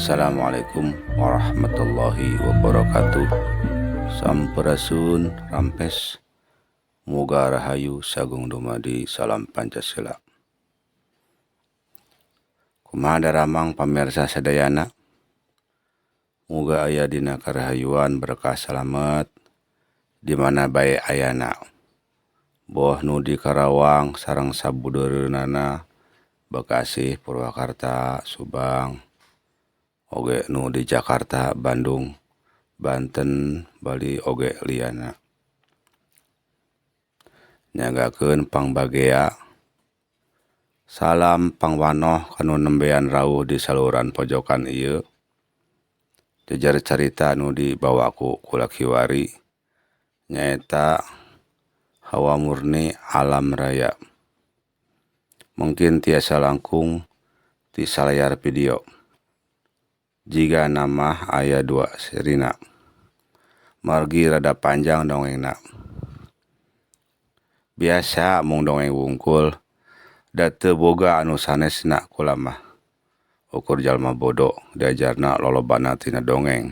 Assalamualaikum warahmatullahi wabarakatuh. Sampurasun rampes. Muga rahayu sagung dumadi salam Pancasila. Kumaha daramang pamirsa sadayana? Muga aya dina karahayuan berkah salamet di mana bae ayana. Boh nu di Karawang sareng sabudeureunana, Bekasi, Purwakarta, Subang, oge nu di Jakarta, Bandung, Banten, Bali oge liana. Nyanggakeun pangbagea. Salam pangwanoh kanu nembean rawuh di saluran pojokan ieu. Jejer carita nu dibawa ku kula kiwari nyaeta hawa murni alam raya. Mungkin tiasa langkung ti salayar video. Jiga nama aya dua serina. Margi rada panjang dongengna. Biasa mung dongeng wungkul da teu boga anu sanesna kula mah. Ukur jalma bodoh diajarna lolobana tina dongeng.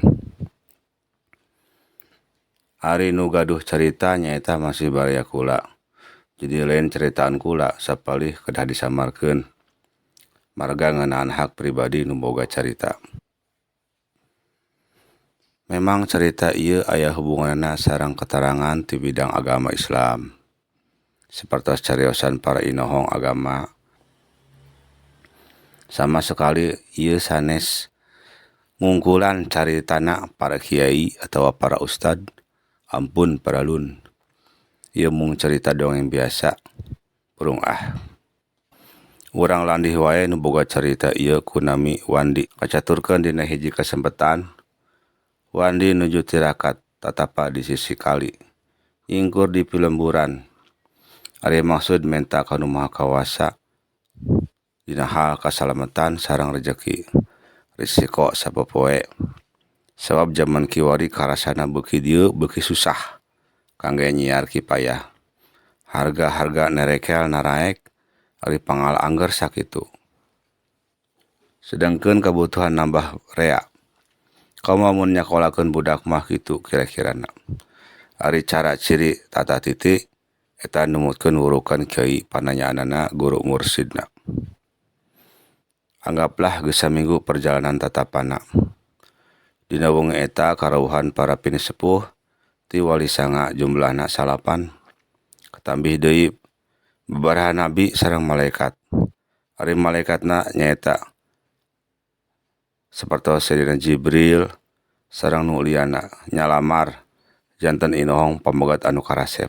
Ari nu gaduh carita nyaeta masih baraya kula. Jadi lain ceritaan kula sapalih kedah disamarkeun. Marga ngeunaan hak pribadi nu boga carita. Memang carita ieu aya hubunganna sareng keterangan ti bidang agama Islam. Sapertos cariosan para inohong agama. Sama sekali ieu sanes ngungkulan caritana para kiai atawa para ustad, ampun paralun. Ieu mung carita dongeng biasa. Purung ah. Urang landih wae nu boga carita ieu ku nami Wandi. Kacaturkeun dina hiji kasempatan, Wandi nuju tirakat tatapa di sisi kali. Ingkur di pilemburan. Ari maksud menta ka Nu Maha Kawasa dina hal kasalametan sareng rejeki. Risiko sapopoe. Sabab jaman kiwari karasana beuki dieu beuki susah kangge nyiar kipayah. Harga-harga nerekel naraek ari pangal angger sakitu. Sedengkeun kabutuhan nambah rea. Komo mun nyakolakeun budak mah kitu kira-kirana. Ari cara ciri tata titi eta numutkeun wurukan kiai pananyaanana guru mursidna. Anggaplah geus saminggu perjalanan tatapana. Dina wengi eta karawuhan para pinisepuh ti wali sanga jumlahna 9. Katambih deui babaraha nabi sareng malaikat. Ari malaikatna nyaeta sapertos Sayyidina Jibril sareng nu liana nyalamar janten inohong pamegat anu karasep.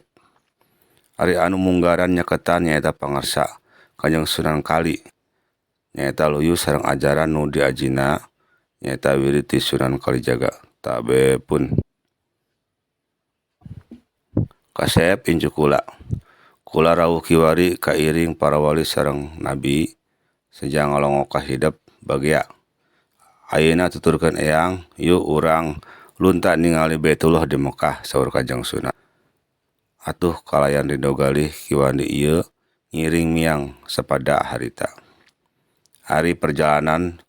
Ari anu munggaran nyaketan nyaeta pangarsa Kanjeng Sunan Kali nyaeta luyu sareng ajaran nu diajina nyaeta wirid ti Sunan Kalijaga tabe pun. Kasep incu kula. Kula rawuh kiwari kairing para wali sareng nabi seja ngalongok ka hidep bagea. Ayeuna tuturkeun eyang, yuk urang lunta ningali Baitullah di Mekah saur Kanjeng Sunan. Atuh kalayan ridho galih Ki Wandi ieu ngiring miang sapada harita. Ari perjalanan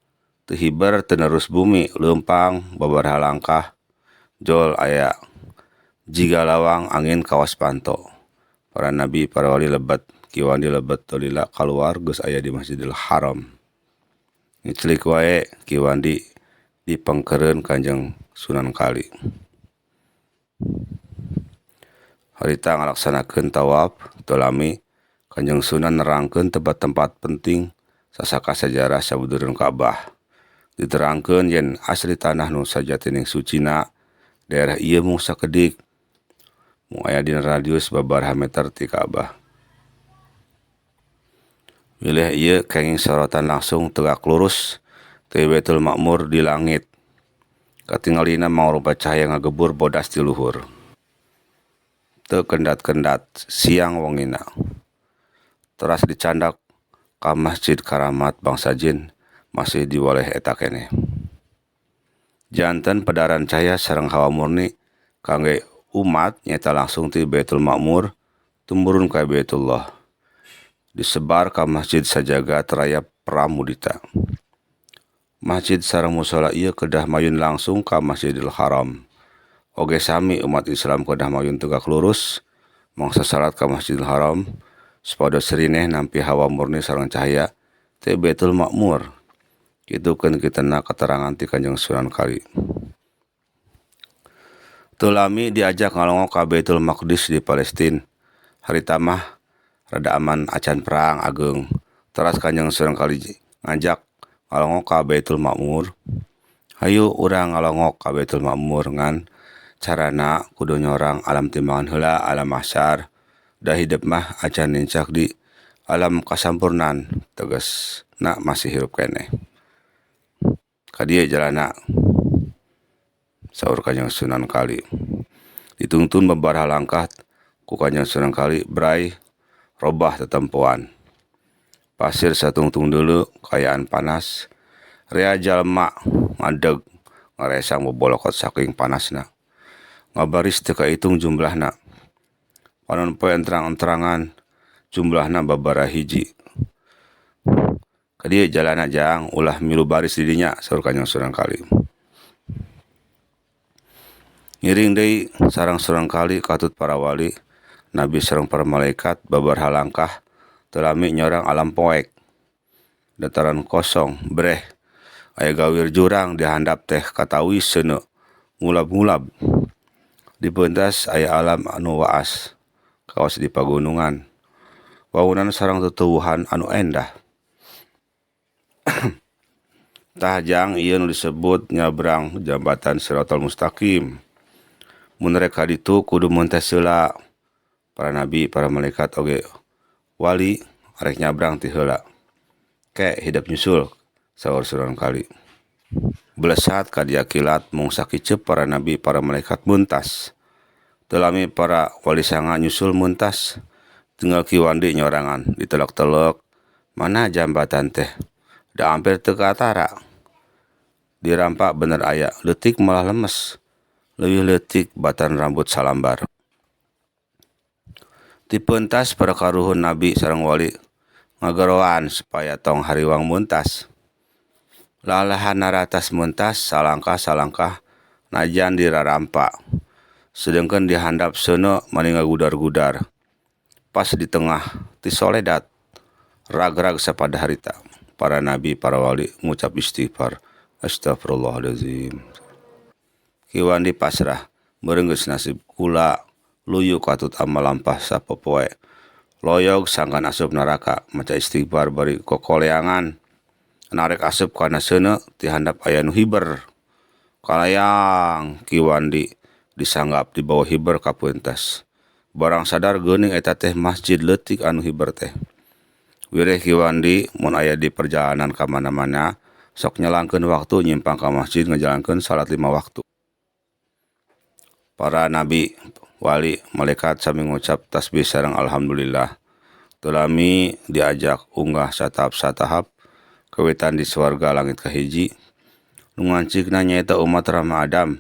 teu hiber teu nerus bumi leumpang babaraha langkah jol aya jiga lawang angin kawas panto. Para nabi para wali lebet, Ki Wandi lebet teu lila kaluar geus aya di Masjidil Haram. Ngiclik wae Ki Wandi dipengkeureun Kanjeng Sunan Kali. Harita ngalaksanakeun tawaf teu lami Kanjeng Sunan nerangkeun tempat-tempat penting sasaka sajarah sabudeureun Ka'bah. Diterangkeun yen asli tanah nu sajatining sucina daerah ieu mung sakedik mung aya dina radius babaraha meter ti Ka'bah. Wilayah ieu kenging sorotan langsung tegak lurus ti Baitul Ma'mur di langit. Katingalina mangrupa cahaya ngagebur bodas di luhur. Teu kendat-kendat siang wengina. Teras dicandak ka Masjid Karamat bangsa jin masih diwaleh eta keneh. Janten pedaran cahaya sareng hawa murni kangge umat nyaeta langsung ti Baitul Ma'mur tumurun ka Baitullah. Disebar ka masjid sajaga teraya pramudita. Masjid sareng musala ieu kedah mayun langsung ka Masjidil Haram. Oge sami umat Islam kedah mayun tegak lurus mangsa salat ka Masjidil Haram supados serineh nampi hawa murni sareng cahaya ti Baitul Makmur. Kitu keun kitena katerangan ti Kanjeng Sunan Kali. Teu lami diajak ngalongok ka Baitul Maqdis di Palestin. Harita mah rada aman acan perang ageung. Teras Kanjeng Sunan Kali ngajak ngalongok ka Baitul Makmur. Hayu urang ngalongok ka Baitul Makmur ngan carana kudu nyorang alam timbangan heula alam mahsyar. Da hidep mah acan nincak di alam kasampurnan tegesna masih hirup keneh. Ka dieu jalana saur Kanjeng Sunan Kali. Ditungtun babaraha langkah ku Kanjeng Sunan Kali bray robah tetempoan. Pasir satungtung deuleu kaayaan panas. Rea jalma ngadeg ngaresang bobolokot saking panasna. Ngabaris teu kaitung jumlahna. Panon poe entrang-entrangan jumlahna babaraha hiji. Ka dieu jalana jang ulah milu baris di dinya saur Kanjeng Sunan Kali. Ngiring deui sareng Sunan Kali katut para wali, nabi sareng para malaikat babaraha langkah teu lami nyorang alam poek. Dataran kosong breh aya gawir jurang di handap teh katawis seuneu ngulab-ngulab. Di peuntas aya alam anu waas kawas di pagunungan. Wangunan sareng tutuwuhan anu endah. Tah jang ieu nu disebut nyabrang jambatan Siratal Mustaqim. Mun rek ka ditu kudu meuntes heula. Para nabi, para malaikat oge wali arek nyabrang ti heula. Ke hidep nyusul saur Sunan Kali. Belesat ka dia kilat mung sakiceup para nabi, para malaikat muntas. Teu lami para wali sanga nyusul muntas. Tinggal Ki Wandi nyorangan ditelek-telek mana jambatan teh. Da hampir teu kaatara. Dirampak bener aya leutik malah lemes. Leuwih leutik batan rambut salambar. Ti peuntas para karuhun nabi sareng wali ngageroan supaya tong hariwang muntas. Lalahan naratas muntas salangkah-salangkah najan dirarampa. Sedengkeun di handap seuneu mani ngagudar-gudar. Pas di tengah ti soledat rag-rag sapada harita. Para nabi, para wali ngucap istighfar. Astagfirullahalazim. Ki Wandi pasrah, meureun geus nasib kula luyu katut amal lampah sapopoe. Loyog sangkan asup neraka, maca istighfar bari kokoleangan. Narek asup kana seuneu ti handap aya nu hiber. Kalayang Ki Wandi disanggap dibawa hiber ka peuntas. Barang sadar geuning eta teh masjid leutik anu hiber teh. Wireh Ki Wandi mun aya di perjalanan ka mana-mana sok nyelangkeun waktu nyimpang ka masjid ngajalankeun salat 5 waktu. Para nabi, wali, malaikat sami ngucap tasbih sareng alhamdulillah. Teu lami diajak unggah satahap-satahap kawitan di swarga langit kahiji. Nu ngancikna nyaeta umat Rama Adam.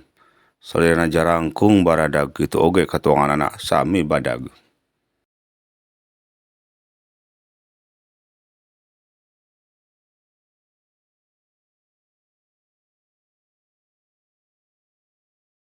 Salirana jarangkung baradag kitu oge katuanganana sami badag.